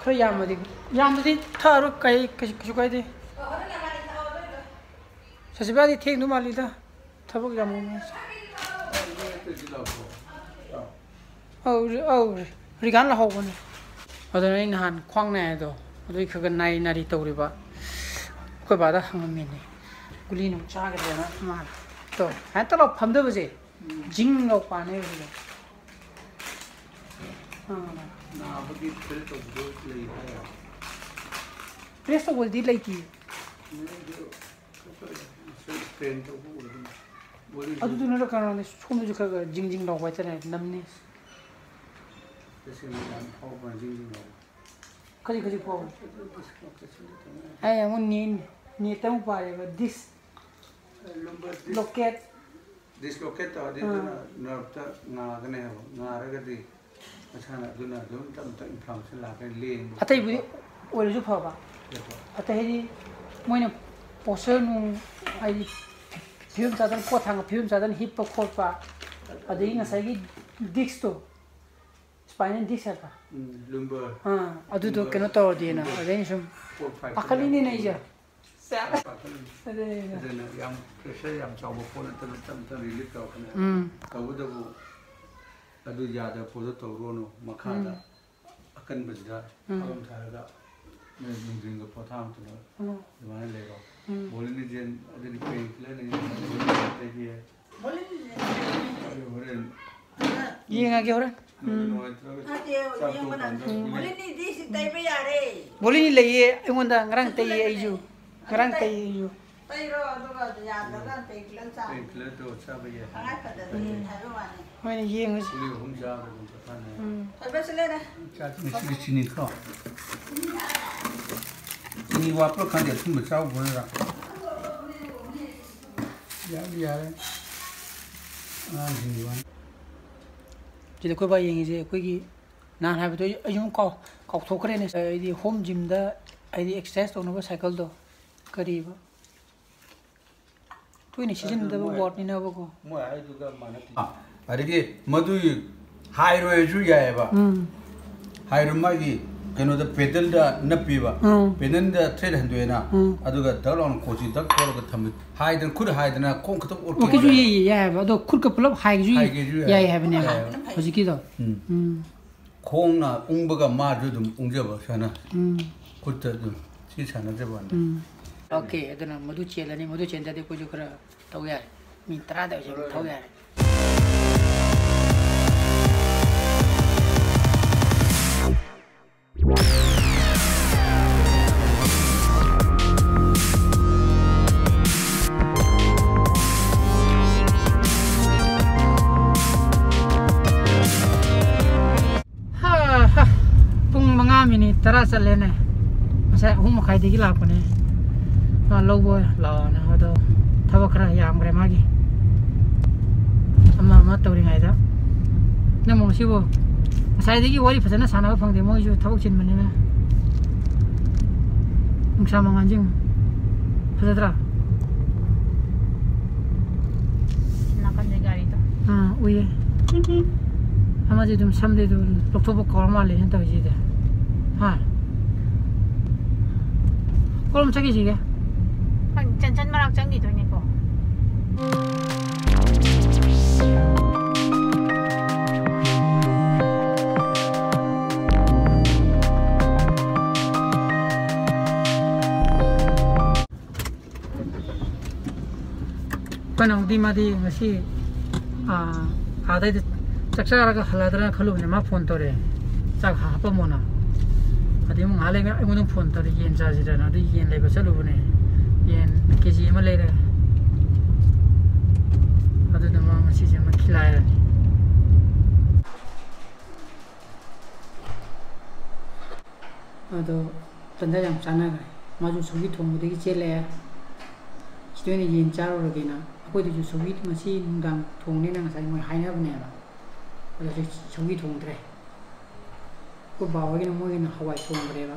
ꯈꯔ ꯌꯥꯝꯃꯗꯤ, ꯌꯥꯝꯗꯗꯤ ꯊꯛꯑꯔꯣꯏ, ꯀꯩ, ꯀꯩꯁꯨ, ꯀꯩꯁꯨ ꯀꯥꯏꯗꯦ꯫ ꯁꯁꯤꯕꯥꯗꯤ ꯊꯦꯡꯗꯧ ꯃꯥꯜꯂꯤꯗ, ꯊꯕꯛ ꯌꯥꯝ ꯃꯑꯣꯡ ꯑꯧ, ꯔꯤ-, ꯑꯧ, ꯔꯤ-, ꯔꯤꯒꯥꯟ ꯂꯥꯛꯍꯧꯕꯅꯦ꯫ ꯑꯗꯨꯅ ꯑꯩ ꯅꯍꯥꯟ ꯈ꯭ꯋꯥꯡ ꯅꯥꯏ ꯍꯥꯏꯗꯣ, ꯑꯗꯨꯒꯤ ꯈꯔ ꯈꯔ ꯅꯥꯔꯤ ꯅꯥꯔꯤ ꯇꯧꯔꯤꯕ꯫ ꯑꯩꯈꯣꯏ ꯕꯥꯗ ꯍꯪꯉꯝꯃꯤꯅꯦ, ꯒꯨꯂꯤ ꯅꯨꯡ ꯆꯥꯒꯗ꯭ꯔꯦꯅ ꯃꯥꯅ꯫ ꯇꯣ, ꯁꯨꯃꯥꯏꯅ ꯇꯧꯔ ꯐꯝꯗꯕꯁꯦ, ꯖꯤꯡ ꯂꯥꯎ ꯄꯥꯟꯅꯦꯕ ꯁꯤꯗ꯫ ꯑꯥ꯫ ꯅꯥꯕꯒꯤ ꯐꯤꯜ ꯇꯧꯕꯗꯣ ꯂꯩ ꯍꯥꯏꯔꯣ? ꯄ꯭ꯔꯦꯁ ꯇꯧꯕꯗꯤ ꯂꯩꯇꯤꯌꯦ꯫ ꯅꯣꯏꯗꯨ ꯈꯔ ꯈꯔ ꯁ꯭ꯇ꯭ꯔꯦꯟ ꯇꯧꯕ ꯑꯣꯏꯗꯣꯏꯅꯤ꯫ ꯕꯣꯗꯤ ꯑꯗꯨꯗꯨꯅꯔ ꯀꯩꯅꯣꯅꯦ, ꯁꯣꯝꯗꯁꯨ ꯈꯔ ꯈꯔ ꯖꯤꯡ ꯖꯤꯡ ꯂꯥꯎꯕ ꯍꯥꯏꯇꯥꯔꯦ, ꯅꯝꯅꯤ꯫ ꯇꯁꯦꯡꯅ ꯌꯥꯝ ꯐꯥꯎꯕ ꯖꯤꯡ ꯖꯤꯡ ꯂꯥꯎꯕ꯫ ꯈꯖꯤꯛ ꯈꯖꯤꯛ ꯐꯥꯎꯕ꯫ ꯑꯗꯨ ꯗꯤꯁꯂꯣꯀꯦꯁꯟꯗꯤ ꯇꯧꯅꯤ꯫ ꯑꯩ ꯑꯃꯨꯛ ꯅꯦ-, ꯅꯦꯠꯇ ꯑꯃꯨꯛ ꯄꯥꯔꯦꯕ, ꯗꯤꯁ ꯂꯨꯝꯕ ꯗꯤꯁ-, ꯂꯣꯀꯦꯠ꯫ ꯗꯤꯁꯂꯣꯀꯦꯠ ꯇꯧꯔꯗꯤ ꯑꯥ꯫ ꯑꯗꯨꯅ ꯅꯔꯚꯇ ꯉꯥꯒꯅꯦ ꯍꯥꯏꯕ꯫ ꯉꯥꯔꯒꯗꯤ ꯃꯁꯥꯅ ꯑꯗꯨꯅ ꯑꯗꯨꯝ ꯇꯞ ꯇꯞ ꯏꯟꯐ꯭ꯂꯥꯃꯦꯁꯟ ꯂꯥꯛꯀꯅꯤ, ꯂꯦꯡꯕ ꯑꯇꯩꯕꯨꯗꯤ ꯈꯣꯠꯄ꯫ ꯑꯣꯏꯔꯁꯨ ꯐꯕ꯫ ꯂꯦꯞꯄ꯫ ꯑꯇꯩ ꯍꯥꯏꯗꯤ ꯃꯣꯏꯅ ꯄꯣꯁꯆꯔ ꯅꯨꯡ ꯍꯥꯏꯗꯤ ꯐꯤꯕꯝ ꯆꯥꯗꯅ, ꯄꯣꯠ ꯊꯥꯡꯒꯠ ꯐꯤꯕꯝ ꯆꯥꯗꯅ ꯍꯤꯞꯄ ꯈꯣꯠꯄ, ꯑꯗꯒꯤ ꯉꯁꯥꯏꯒꯤ ꯗꯤꯁꯇꯣ, ꯁ꯭ꯄꯥꯏꯅꯦꯜ ꯗꯤꯁ ꯍꯥꯏꯕ꯫ ꯎꯝ, ꯂꯨꯝꯕ꯫ ꯑꯥ, ꯑꯗꯨꯗꯣ ꯂꯨꯝꯕ꯫ ꯀꯩꯅꯣ ꯇꯧꯔꯗꯤꯅ, ꯂꯨꯝꯕ꯫ ꯑꯗꯩ ꯑꯩꯅ ꯁꯨꯝ ꯄꯣꯠ ꯐꯥꯏ ꯄꯥꯈꯠꯂꯤꯅꯤꯅꯦ ꯑꯩꯁꯦ꯫ ꯄꯥꯈꯠꯂꯤꯅꯤ꯫ ꯑꯗꯨꯅꯦ꯫ ꯑꯗꯨꯅ ꯌꯥꯝ ꯄ꯭ꯔꯦꯁꯔ ꯌꯥꯝ ꯆꯥꯎꯕ ꯄꯣꯠ ꯅꯠꯇꯅ ꯇꯞ ꯇꯞꯅ ꯔꯤꯂꯤꯐ ꯇꯧꯔꯛꯀꯅꯤ꯫ ꯎꯝ꯫ ꯇꯧꯕꯇꯕꯨ ꯑꯗꯨ ꯌꯥꯗꯕ ꯄꯣꯠꯇꯣ ꯇꯧꯔꯨꯔꯅꯨ꯫ ꯃꯈꯥꯗ ꯎꯝ꯫ ꯑꯀꯟꯕꯁꯤꯗ ꯎꯝ꯫ ꯐꯝ ꯊꯥꯔꯒ ꯅꯣꯏ ꯅꯨꯡꯊꯤꯟꯒ ꯄꯣꯊꯥ ꯃꯇꯝꯗ ꯎꯝ꯫ ꯑꯗꯨꯃꯥꯏꯅ ꯂꯩꯔꯣ꯫ ꯎꯝ꯫ ꯃꯣꯂꯤꯅꯤꯖꯦꯟ ꯑꯗꯨꯗꯤ ꯄꯦꯟ ꯀꯤꯂꯔꯅꯤ꯫ ꯑꯗꯨ ꯍꯣꯔꯦꯟ ꯌꯦꯡꯉꯒꯦ ꯍꯣꯔꯦꯟ꯫ ꯅꯨꯡꯉꯥꯏꯇ꯭ꯔꯒ ꯅꯠꯇꯦ, ꯆꯥꯛ ꯌꯦꯡꯕ ꯇꯣꯛꯑꯀꯥꯟꯗ ꯅꯪ꯫ ꯒꯨꯂꯤ꯫ ꯒꯨꯂꯤꯅꯤꯗꯤ ꯁꯤ ꯇꯩꯕ ꯌꯥꯔꯦ꯫ ꯒꯨꯂꯤꯅꯤ ꯂꯩꯌꯦ ꯑꯩꯉꯣꯟꯗ, ꯉꯔꯥꯡ ꯇꯩꯌꯦ ꯑꯩꯁꯨ꯫ ꯉꯔꯥꯡ ꯇꯩꯌꯦ ꯑꯩꯁꯨ꯫ ꯇꯩꯔꯣ, ꯑꯗꯨꯒ ꯌꯥꯗ꯭ꯔꯒꯅ ꯄꯦꯟꯀꯤꯂꯔ ꯆꯥ꯫ ꯄꯦꯟꯀꯤꯂꯔꯗꯣ ꯆꯥꯕ ꯌꯥꯏ꯫ ꯇꯉꯥꯏ ꯐꯗ꯭ꯔꯗꯤ ꯍꯥꯏꯕ ꯋꯥꯅꯤ꯫ ꯍꯣꯏꯅꯦ, ꯌꯦꯡꯉꯁꯤ꯫ ꯒꯨꯂꯤ ꯑꯍꯨꯝ ꯆꯥꯕꯗ ꯑꯗꯨꯝ ꯐꯅꯤ꯫ ꯎꯝ꯫ ꯊꯣꯏꯕ ꯁꯤ ꯂꯩꯔꯦ꯫ ꯆꯥꯛ ꯉꯁꯤꯒꯤ ꯆꯤꯅꯤ ꯈꯔ꯫ ꯆꯤꯅꯤ ꯋꯥꯠꯄ꯭ꯔꯥ ꯈꯪꯗꯦ, ꯑꯊꯨꯝꯕ ꯆꯥꯎꯕꯅꯤꯅ꯫ ꯌꯥꯔꯦ, ꯌꯥꯔꯦ꯫ ꯑꯉꯥꯡꯁꯤꯡꯒꯤ ꯋꯥꯅꯤ꯫ ꯁꯤꯗ ꯑꯩꯈꯣꯏ ꯕꯥ ꯌꯦꯡꯉꯤꯁꯦ ꯑꯩꯈꯣꯏꯒꯤ ꯅꯍꯥꯟ ꯍꯥꯏꯕꯗꯣ ꯑꯩ, ꯑꯩ ꯁꯨꯝ ꯀꯥꯎ-, ꯀꯥꯎꯊꯣꯛꯈ꯭ꯔꯦꯅꯦ꯫ ꯑꯩꯗꯤ ꯍꯣꯝ ꯖꯤꯝꯗ ꯑꯩꯗꯤ ꯑꯦꯛꯁꯔꯁꯥꯏꯁ ꯇꯧꯅꯕ ꯁꯥꯏꯀꯜꯗꯣ꯫ ꯀꯔꯤꯕ? ꯇꯣꯏꯅ ꯁꯤꯖꯤꯟꯅꯗꯕ ꯃꯣꯏ ꯋꯥꯔꯗꯅꯤꯅꯕꯀꯣ꯫ ꯃꯣꯏ ꯍꯥꯏꯗꯨꯒ ꯃꯥꯟꯅꯗꯦ꯫ ꯑꯥ, ꯑꯗꯒꯤ ꯃꯗꯨꯒꯤ ꯍꯥꯏꯔꯣꯏꯁꯨ ꯌꯥꯏꯑꯕ꯫ ꯎꯝ꯫ ꯍꯥꯏꯔꯣ ꯃꯥꯒꯤ ꯀꯩꯅꯣꯗ ꯄꯦꯗꯜꯗ ꯅꯞꯄꯤꯕ꯫ ꯎꯝ꯫ ꯄꯦꯗꯜꯗ ꯊ꯭ꯔꯦꯗ ꯍꯟꯗꯣꯛꯑꯦꯅ꯫ ꯎꯝ꯫ ꯑꯗꯨꯒ ꯗꯛ ꯂꯥꯎꯅ ꯀꯣꯆꯤ ꯗꯛ ꯊꯣꯛꯂꯒ ꯊꯝꯃꯤ꯫ ꯍꯥꯏꯗꯅ ꯈꯨꯠ ꯍꯥꯏꯗꯅ ꯈꯣꯡ ꯈꯛꯇ ꯑꯣꯠꯀꯦ ꯑꯣꯠꯀꯦꯁꯨ ꯌꯥꯏ꯫ ꯌꯥꯏ, ꯌꯥꯏꯑꯕ꯫ ꯑꯗꯣ ꯈꯨꯠꯀ ꯄꯨꯂꯞ ꯍꯥꯏꯒꯦꯁꯨ ꯍꯥꯏꯒꯦꯁꯨ ꯌꯥꯏ꯫ ꯌꯥꯏ ꯍꯥꯏꯕꯅꯦꯕ꯫ ꯌꯥꯏꯑꯕ꯫ ꯍꯧꯖꯤꯛꯀꯤꯗꯣ꯫ ꯎꯝ꯫ ꯎꯝ꯫ ꯈꯣꯡꯅ ꯎꯪꯕꯒ ꯃꯥꯁꯨ ꯑꯗꯨꯝ ꯎꯪꯖꯕ ꯁꯥꯟꯅ꯫ ꯎꯝ꯫ ꯈꯨꯠꯇ ꯑꯗꯨꯝ ꯁꯤ ꯁꯥꯟꯅꯖꯕ ꯋꯥꯅꯤ꯫ ꯎꯝ꯫ ꯑꯣꯀꯦ, ꯑꯗꯨꯅ ꯃꯗꯨ ꯆꯦꯜꯂꯅꯤ, ꯃꯗꯨ ꯆꯦꯟꯗ꯭ꯔꯗꯤ ꯑꯩꯈꯣꯏꯁꯨ ꯈꯔ ꯇꯧ ꯌꯥꯔꯦ꯫ ꯃꯤ ꯇꯔꯥꯗ ꯑꯣꯏꯁꯨ ꯑꯗꯨꯝ ꯊꯧ ꯌꯥꯔꯦ꯫ ꯍꯥ, ꯍꯥ꯫ ꯄꯨꯡ ꯃꯉꯥ ꯃꯤꯅꯤꯠ ꯇꯔꯥ ꯆꯠꯂꯦꯅꯦ꯫ ꯉꯁꯥꯏ ꯑꯍꯨꯝ ꯃꯈꯥꯏꯗꯒꯤ ꯂꯥꯛꯄꯅꯦ꯫ ꯃꯥ ꯂꯧꯕ ꯂꯥꯛꯑꯣꯅ꯫ ꯑꯗꯣ ꯊꯕꯛ ꯈꯔ ꯌꯥꯝꯈ꯭ꯔꯦ ꯃꯥꯒꯤ꯫ ꯑꯃ ꯑꯃ ꯇꯧꯔꯤꯉꯩꯗ꯫ ꯅꯪꯕꯨ ꯉꯁꯤꯕꯨ ꯉꯁꯥꯏꯗꯒꯤ ꯋꯥꯔꯤ ꯐꯖꯅ ꯁꯥꯟꯅꯕ ꯐꯪꯗꯦ, ꯃꯣꯏꯁꯨ ꯊꯕꯛ ꯆꯤꯟꯕꯅꯤꯅ꯫ ꯅꯨꯡꯁꯥ ꯃꯉꯥꯜꯁꯤꯡ ꯐꯖꯗ꯭ꯔꯥ? ꯅꯥꯀꯟꯗꯩ ꯒꯥꯔꯤꯗꯣ꯫ ꯑꯥ, ꯎꯏꯌꯦ꯫ ꯑꯃꯁꯦ ꯑꯗꯨꯝ ꯁꯝꯗꯤ ꯑꯗꯨꯝ ꯂꯧꯊꯣꯛꯄ ꯀꯥꯎꯔ ꯃꯥꯜꯂꯦꯅ ꯇꯧꯔꯤꯁꯤꯗꯤ꯫ ꯍꯥ? ꯀꯔꯣꯝ ꯆꯠꯈꯤꯁꯤꯒꯦ? ꯈꯪꯗꯦ, ꯆꯟꯆꯟ ꯃꯅꯥꯛ ꯆꯪꯈꯤꯗꯣꯏꯅꯤꯀꯣ꯫ ꯑꯩꯈꯣꯏ ꯅꯥꯎꯗꯤ ꯃꯥꯗꯤ ꯉꯁꯤ, ꯑꯥ, ꯑꯥꯗꯩꯗ ꯆꯥꯛ ꯆꯥꯔꯒ ꯍꯜꯂꯗ꯭ꯔꯥ ꯈꯜꯂꯨꯕꯅꯦ, ꯃꯥ ꯐꯣꯟ ꯇꯧꯔꯛꯑꯦ, "ꯆꯥꯛ ꯍꯥꯞꯄꯝꯃꯣꯅ"꯫ ꯑꯗꯩ ꯑꯃꯨꯛ ꯉꯥꯏꯍꯥꯛ ꯂꯩꯔꯒ ꯑꯩꯉꯣꯟꯗ ꯐꯣꯟ ꯇꯧꯔꯛꯑꯦ, "ꯌꯦꯟ ꯆꯥꯁꯤꯗꯅ"꯫ ꯑꯗꯨ ꯌꯦꯟ ꯂꯩꯕ ꯆꯠꯂꯨꯕꯅꯦ, ꯌꯦꯟ ꯀꯦ ꯖꯤ ꯑꯃ ꯂꯩꯔꯦ꯫ ꯑꯗꯨꯅ ꯃꯥ ꯉꯁꯤꯁꯦ ꯑꯃ ꯈꯤꯂꯥꯏꯔꯅꯤ꯫ ꯑꯗꯣ ꯇꯟꯖꯥ ꯌꯥꯝ ꯆꯥꯟꯅꯈ꯭ꯔꯦ꯫ ꯃꯥꯁꯨ ꯁꯧꯒ꯭ꯔꯤ ꯊꯣꯡꯕꯗꯒꯤ ꯆꯦꯜꯂꯛꯑꯦ꯫ ꯁꯤꯗ ꯑꯣꯏꯅ ꯌꯦꯟ ꯆꯥꯔꯨꯔꯒꯦꯅ꯫ ꯑꯩꯈꯣꯏꯗꯁꯨ ꯁꯧꯒ꯭ꯔꯤ ꯉꯁꯤ ꯅꯨꯡꯗꯥꯡ ꯊꯣꯡꯅꯦꯅ ꯉꯁꯥꯏ ꯃꯣꯏ ꯍꯥꯏꯅꯕꯅꯦꯕ꯫ ꯑꯗꯣ ꯍꯧꯖꯤꯛ ꯁꯧꯒ꯭ꯔꯤ ꯊꯣꯡꯗ꯭ꯔꯦ꯫ ꯑꯩꯈꯣꯏ ꯕꯥ ꯍꯣꯏꯒꯤꯅ, ꯃꯣꯏꯒꯤꯅ ꯍꯋꯥꯏ ꯊꯣꯡꯈ꯭ꯔꯦꯕ꯫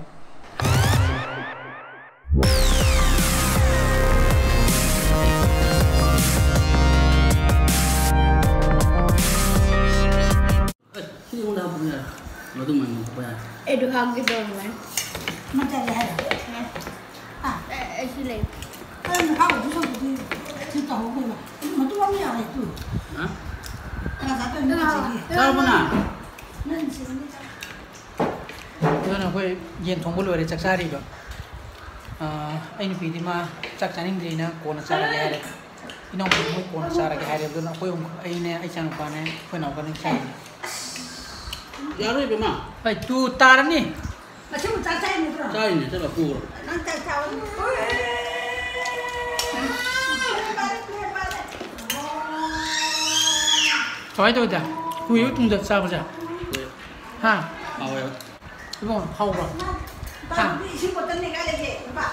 ꯑꯦ, ꯁꯤꯗꯤ ꯑꯩꯉꯣꯟꯗ ꯍꯥꯞꯄꯅꯦ꯫ ꯃꯗꯨ ꯃꯅꯝ ꯊꯣꯛꯄ ꯌꯥꯏ꯫ ꯑꯩꯗꯣ ꯍꯥꯞꯀꯦ ꯇꯧꯔꯝꯕꯅꯦ꯫ ꯃꯆꯥꯁꯦ ꯍꯥꯏꯔꯣ? ꯑꯦ, ꯑꯦ, ꯁꯤ ꯂꯩ꯫ ꯑꯩ ꯃꯈꯥ ꯑꯣꯏꯗꯣꯏ ꯁꯔꯨꯛꯄꯨꯗꯤ ꯁꯤ ꯇꯧꯍꯧ ꯀꯩꯅꯣ꯫ ꯑꯗꯨ ꯃꯇꯨꯝ ꯑꯃ ꯌꯥꯎꯔꯦ ꯇꯨ꯫ ꯍꯥ? ꯀꯅꯥ ꯆꯥꯗꯣꯏꯅꯣ ꯁꯤꯒꯤ? ꯆꯥꯔꯕꯣ ꯅꯪ? ꯅꯪ ꯁꯤꯒꯤ ꯆꯥ꯫ ꯑꯗꯨꯅ ꯑꯩꯈꯣꯏ ꯌꯦꯟ ꯊꯣꯡꯕ ꯂꯣꯏꯔꯦ, ꯆꯥꯛ ꯆꯥꯔꯤꯕ꯫ ꯑꯥ, ꯑꯩ ꯅꯨꯄꯤꯗꯤ ꯃꯥ ꯆꯥꯛ ꯆꯥꯅꯤꯡꯗ꯭ꯔꯤꯅ ꯀꯣꯟꯅ ꯆꯥꯔꯒꯦ ꯍꯥꯏꯔꯦ꯫ ꯏꯅꯥꯎꯄꯤ ꯃꯣꯏ ꯀꯣꯟꯅ ꯆꯥꯔꯒꯦ ꯍꯥꯏꯔꯦ꯫ ꯑꯗꯨꯅ ꯑꯩꯈꯣꯏ ꯑꯍꯨꯝ, ꯑꯩꯅꯦ, ꯑꯩ ꯏꯆꯥꯅꯨꯄꯥꯅꯦ, ꯑꯩꯈꯣꯏ ꯏꯅꯥꯎꯄꯥꯅꯦ ꯆꯥꯏꯁꯦ꯫ ꯌꯥꯔꯣꯏ ꯏꯕꯦꯝꯃ꯫ ꯑꯩ ꯇꯨ ꯇꯥꯔꯅꯤ꯫ ꯉꯁꯤꯕꯨ ꯆꯥꯛ ꯆꯥꯏ ꯅꯠꯇ꯭ꯔꯣ? ꯆꯥꯔꯤꯅꯦ, ꯆꯠꯂꯣ ꯄꯨꯈ꯭ꯔꯣ꯫ ꯅꯪ ꯆꯥꯛ ꯆꯥꯕ ꯀꯃꯥꯏꯅ ꯇꯧꯋꯤꯗ? ꯀꯨꯏꯔꯕ ꯇꯨꯡꯗ ꯆꯥꯕꯁꯦ? ꯍꯥ? ꯍꯥꯎꯋꯦ꯫ ꯏꯕꯨꯡꯉꯣ, ꯍꯥꯎꯕ꯭ꯔꯣ? ꯍꯥ? ꯏꯁꯤꯡ ꯕꯣꯇꯜꯅꯦ ꯀꯥꯏ ꯂꯩꯒꯦ? ꯅꯨꯄꯥ꯫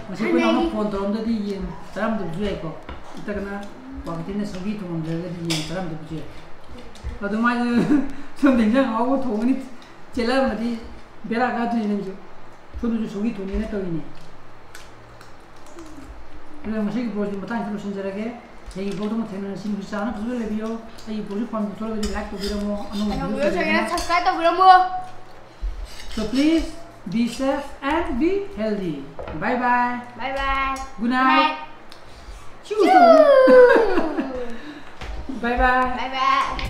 ꯉꯁꯤ ꯑꯩꯈꯣꯏ ꯅꯥꯎꯅ ꯐꯣꯟ ꯇꯧꯔꯝꯗꯗꯤ ꯌꯦꯟ ꯆꯥꯔꯝꯗꯕꯁꯨ ꯌꯥꯏꯀꯣ, ꯅꯠꯇ꯭ꯔꯒꯅ ꯋꯥꯀꯤꯇꯤꯅ ꯁꯧꯒ꯭ꯔꯤ ꯊꯣꯡꯉꯝꯗ꯭ꯔꯒꯗꯤ ꯌꯦꯟ ꯆꯥꯔꯝꯗꯕꯁꯨ ꯌꯥꯏ꯫ ꯑꯗꯨꯃꯥꯏꯅ ꯁꯣꯝꯗ ꯏꯟꯖꯥꯡ ꯑꯍꯥꯎꯕ ꯊꯣꯡꯒꯅꯤ ꯆꯦꯜꯂꯛꯑꯝꯃꯗꯤ ꯕꯦꯔꯥ ꯀꯥꯗꯣꯏꯅꯦ ꯅꯪꯁꯨ꯫ ꯁꯣꯝꯗꯁꯨ ꯁꯧꯒ꯭ꯔꯤ ꯊꯣꯡꯅꯤꯅ ꯇꯧꯔꯤꯅꯦ꯫ ꯑꯗꯨꯅ ꯉꯁꯤꯒꯤ vlogꯁꯤ ꯃꯇꯥꯡꯁꯤꯗ ꯂꯣꯏꯁꯤꯟꯖꯔꯒꯦ꯫ ꯍꯌꯦꯡꯒꯤ vlogꯇ ꯑꯃꯨꯛ ꯊꯦꯡꯅꯔꯁꯤ꯫ ꯅꯨꯡꯁꯤ ꯆꯥꯅ ꯐꯖꯅ ꯂꯩꯕꯤꯌꯣ꯫ ꯑꯩꯒꯤ vlogꯁꯤ ꯄꯥꯝꯕꯤꯊꯣꯛꯂꯒꯗꯤ like ꯇꯧꯕꯤꯔꯝꯃꯣ꯫ ꯑꯅꯧꯕ ꯀꯩꯅꯣ, video ꯊꯣꯛꯂꯛꯄꯗ subscribe ꯇꯧꯕꯤꯔꯝꯃꯣ꯫ So please be safe and be healthy. Bye bye. Bye bye. Good night. Good night. Choo. Choo. Bye bye. Bye bye.